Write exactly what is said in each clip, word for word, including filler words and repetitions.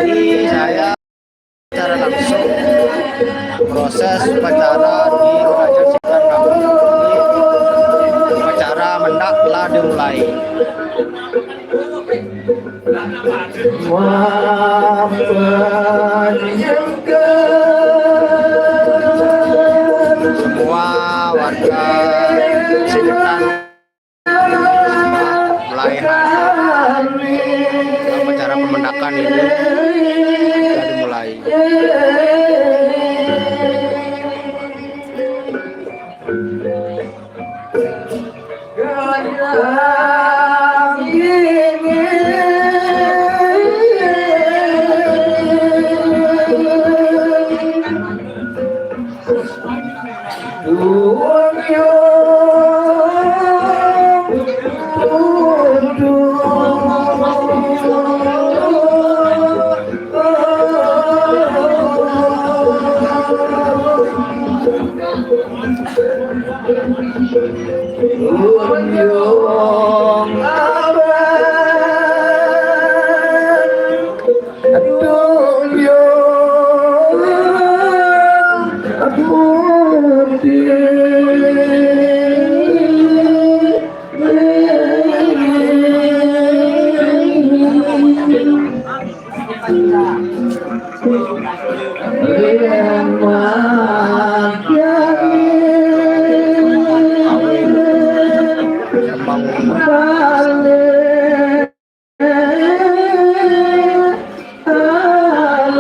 Ini saya secara langsung proses upacara di Kerajaan Sidrap Kampung. Upacara mendak telah dimulai. Semua warga sekitar mulai hadir. Upacara pemendakan ini sudah dimulai.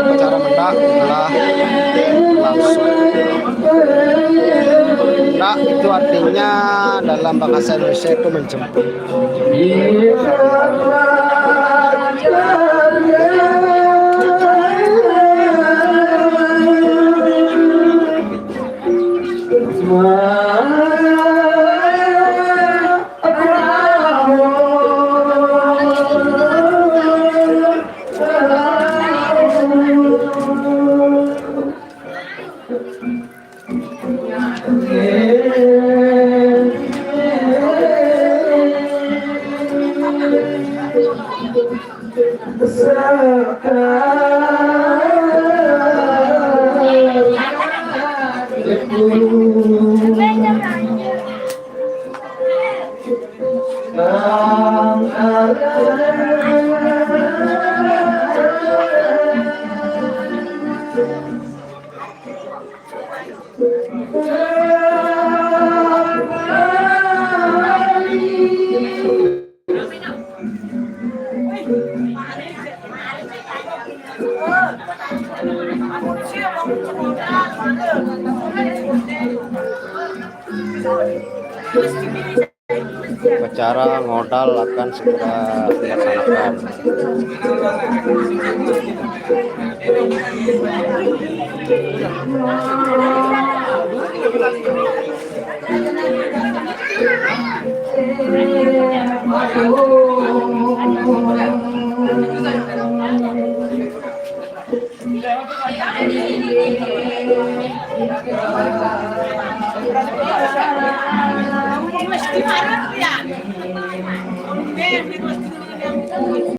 Upacara mendak telah langsung. Mendak itu artinya dalam bahasa Indonesia itu menjemput. Upacara ngodal akan segera dilaksanakan.